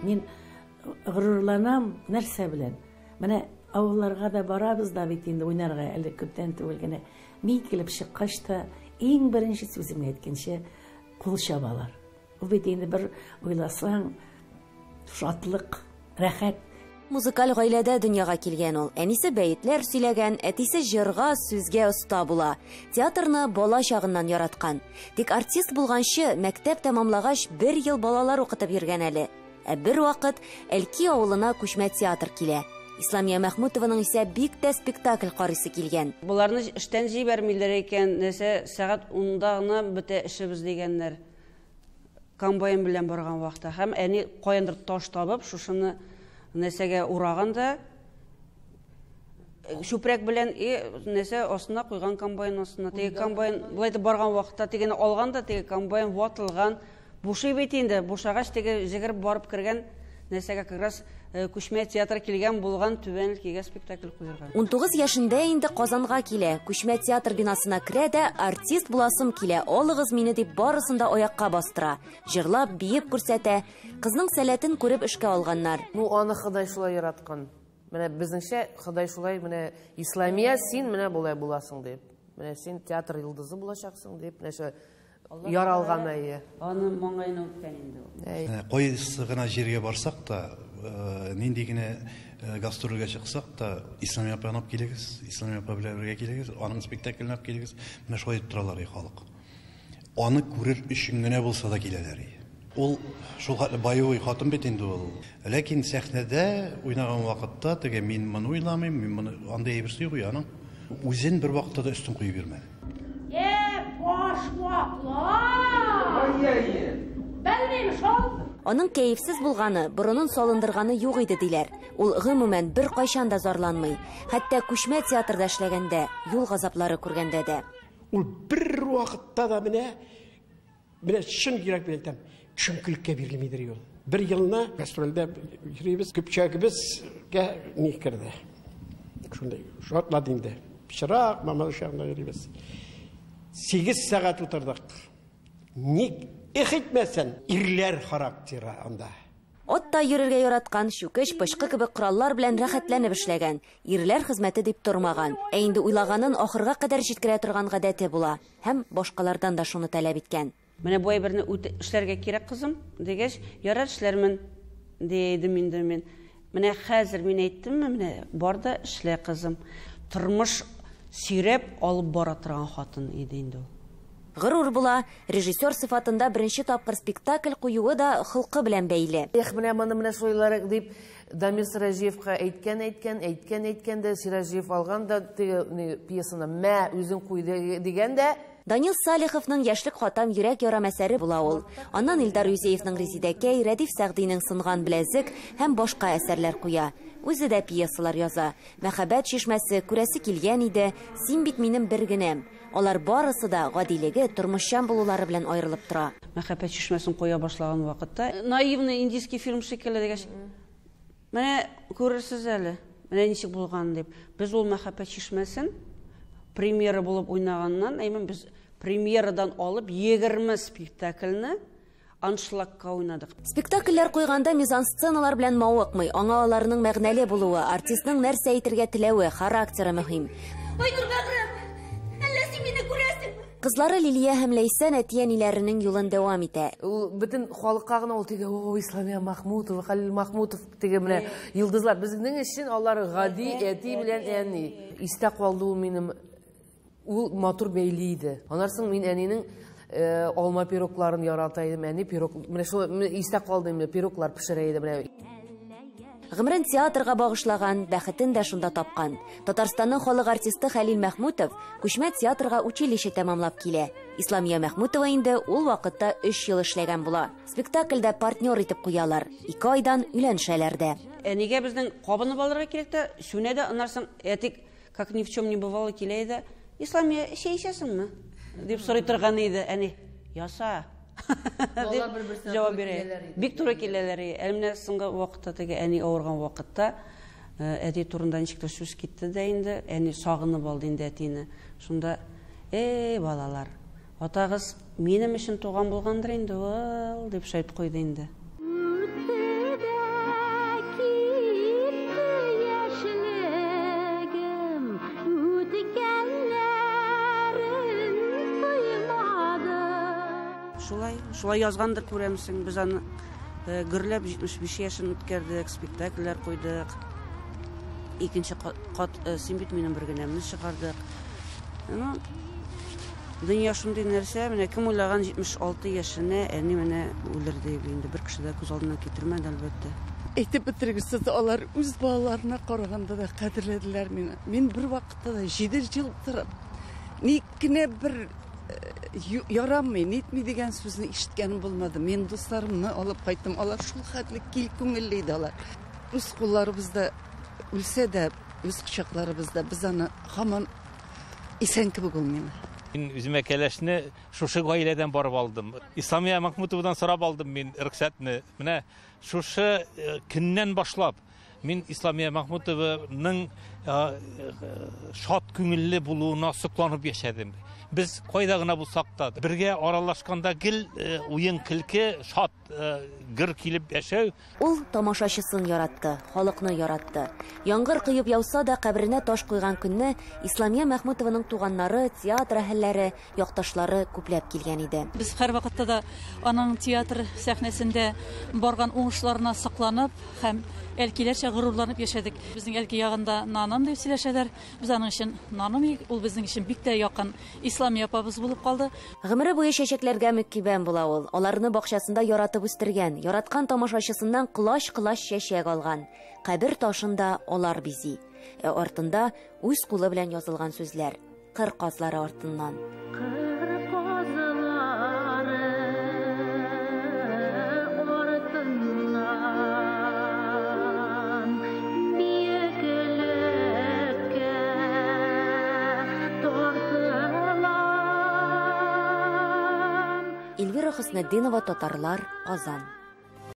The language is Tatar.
Мин горурланам нәрсә белән? Менә авылларга да барабыз да бит инде уйнарга, әле күптән түгел генә. Мин килеп чыккач та, иң беренче сүземне әйткәнче, кул чабалар. Ул бит инде бер уйласаң, шатлык, рәхәт. Музыкаль гаиләдә дөньяга килгән ул. Әнисе бәетләр сөйләгән, әтисе җырга, сүзгә оста була. Театрны бала чагыннан яраткан. Тик артист булганчы, мәктәп тәмамлагач, бер ел балалар укытып йөргән әле. Ә бер вакыт Әлки авылына күчмә театр килә. Исламия Мәхмүтованың исә бик тә спектакль карыйсы килгән. Боларны эштән җибәрмиләр икән, нәрсә, сәгать унда гына бетә эшебез дигәннәр. Комбайн белән барган вакытта һәм әни каяндыр таш табып, шушыны нәрсәгә ураган да, чүпрәк белән и нәрсә астына куйган комбайн астына. Теге комбайн былай итеп барган вакытта тегене алган да, теге комбайн ватылган. Бушый бит инде, бушагач теге җегереп барып кергән нәрсәгә как раз күчмә театр килгән булган Түбән Әлкигә спектакль куярга. 19 яшендә инде Казанга килә. Күчмә театр бинасына керә дә, артист буласым килә, алыгыз мине дип барысын да аякка бастыра. Җырлап, биеп күрсәтә. Кызның сәләтен күреп эшкә алганнар. Ну, аны Ходай шулай яраткан. Менә безнеңчә Ходай шулай, менә Исламия, син менә болай буласың дип. Менә син театр йолдызы булачаксың дип, менә шулай яралган әйе. Аны маңгаена үпкән инде ул. Кайсы гына җиргә барсак та, нинди генә гастрольгә чыксак та, Исламия апаны алып килегез, Исламия апа белән бергә килегез, аның спектаклен алып килегез. Менә шулай итеп торалар халык. Аны күрер өчен генә булса да киләләр. Ул шул хәтле боевой хатын бит инде ул. Ләкин сәхнәдә уйнаган вакытта теге мин моны уйламыйм, мин моны андый әйберсе юк аның. Үзен бер вакытта да өстен куеп йөрмәде. Аның кәефсез булганы, борынын салындырганы юк иде диләр. Ул гомумән бер кайчан да зарланмый. Хәтта күчмә театрда эшләгәндә, юл газаплары күргәндә дә. Ул бер вакытта да менә чын йөрәк белән әйтәм, төшенкелеккә бирелмидер ул. Бер елны гастрольдә йөрибез, көпчәгебезгә ни керде. Шундай шартлады инде. Пычрак, Мамадыш ягында йөрибез. 8 сәгать утырдык. Ник эх итмәсен, ирләр характеры анда. Атта йөрергә яраткан, чүкеч, пычкы кебек кораллар белән рәхәтләнеп эшләгән. Ирләр хезмәте дип тормаган. Ә инде уйлаганын ахырга кадәр җиткерә торган гадәте була. Һәм башкалардан да шуны таләп иткән. Менә бу әйберне эшләргә кирәк, кызым, дигәч, ярар эшләрмен, дия идем инде мин. Менә хәзер мин әйттемме, менә бар да эшлә, кызым. Тормыш сөйрәп алып бара торган хатын иде инде ул. Горур була, режиссер сыйфатында беренче тапкыр спектакль куюы да холкы белән бәйле. Эх, менә моны менә шулайлар дип Дамир Сираҗиевка әйткән, әйткән, әйткән, әйткән дә Сираҗиев алган да теге пьесаны мә үзең куй дигән дә. Данил Салиховның Яшьлек хатам йөрәк ярам әсәре була ул. Аннан Илдар Юзеевның Резидәкәй, Рәдиф Сәгъдинең Сынган беләзек һәм башка әсәрләр куя. Үзе дә пьесалар яза. Мәхәббәт чишмәсе, күрәсе килгән иде, син бит минем бер генәм. Алар барысы да гадилеге, тормышчан булулары белән аерылып тора. Мәхәббәт чишмәсен куя башлаган вакытта наивный индийский фильм шикелле дигәч, менә күрерсез әле, менә ничек булган дип. Без ул Мәхәббәт чишмәсен премьера булып уйнаганнан, әймен без премьерадан алып 20 спектакльне аншлагка уйнадык. Спектакльләр куйганда мизансценалар белән мавыкмый. Аңа аларның мәгънәле булуы, артистның нәрсә әйтергә теләве, характеры мөһим. Айнур бәгърем, әллә син мине күрәсеңме? Кызлары Лилия һәм Ләйсән әти-әниләренең юлын дәвам итә. Ул бөтен халыкка гына ул теге, о, Исламия Махмутова, Халил Махмутов теге менә йолдызлар. Безнең өчен алар гади әти белән әни. Истә калды ул минем. Ул матур бәйли иде. Аннан соң мин әнинең алма пирогларын ярата идем. Әни пирог, менә шул истә калды инде, пироглар пешерә иде менә. Гомерен театрга багышлаган, бәхетен дә шунда тапкан. Татарстанның халык артисты Хәлил Мәхмүтов күчмә театрга училище тәмамлап килә. Исламия Мәхмүтова инде ул вакытта 3 ел эшләгән була. Спектакльдә партнер итеп куялар. 2 айдан өйләнешәләр дә. Әнигә безнең кабынып алырга кирәк тә, сүнә дә, аннан соң әти как ни в чем не бывало килә иде. Исламия, чәй эчәсеңме? Дип сорый торган иде. Әни, яса. Дип җавап бирә. Бик туры киләләр. Ә менә соңгы вакытта теге әни авырган вакытта әти турында ничектер сүз китте дә инде. Әни сагынып алды инде әтине. Шунда, эй, балалар, атагыз минем өчен туган булгандыр инде ул, дип шәйт куйды инде. Шулай, шулай язгандыр, күрәмсең. Без аны гөрләп 75 яшен үткәрдек, спектакльләр куйдык. Икенче кат «Син бит минем бер генәмне» чыгардык. Ну, дөнья шундый нәрсә, менә кем уйлаган 76 яшенә әни менә үлер дип, инде бер кеше дә күз алдына китермәде, әлбәттә. Әйтеп бетергесез, алар үз балаларына караганда да кадерләделәр мине. Мин бер вакытта да 7 ел торып, ник кенә бер ярамый, нитми дигән сүзне ишеткәнем булмады. Мин дусларымны алып кайттым. Алар шул хәтле кил күңелле иде алар. Үз кулларыбызда үлсә дә, үз кочакларыбызда без аны һаман исән кебек ул миңа. Мин үземә кәләшне шушы гаиләдән барып алдым. Исламия Махмутовадан сорап алдым мин рөхсәтне. Менә шушы көннән башлап мин Исламия Махмутованың шат күңелле булуына сокланып яшәдем. Без кайда гына булсак та, бергә аралашканда гел уен көлке, шат гөр килеп яшәү. Ул тамашачысын яратты, халыкны яратты. Яңгыр коеп яуса да, каберенә таш куйган көнне Исламия Мәхмүтованың туганнары, театр әһелләре, якташлары күпләп килгән иде. Без һәрвакытта да аның театр сәхнәсендә барган уңышларына сокланып һәм әлкиләрчә горурланып яшәдек. Безнең Әлки ягында наным дип сөйләшәләр. Без аның өчен наным, ул безнең өчен бик тә якын Исламия апабыз булып калды. Гомере буе чәчәкләргә мөкиббән була ул. Аларны бакчасында яратып үстергән, яраткан тамашачысыннан колач-колач чәчәк алган. Кабер ташын да алар бизи. Ә артында үз кулы белән язылган сүзләр. Кыр казлары артыннан. Кыр казлары артыннан биеклеккә тартылам. Эльвира Хөснетдинова, Татарлар, Казан.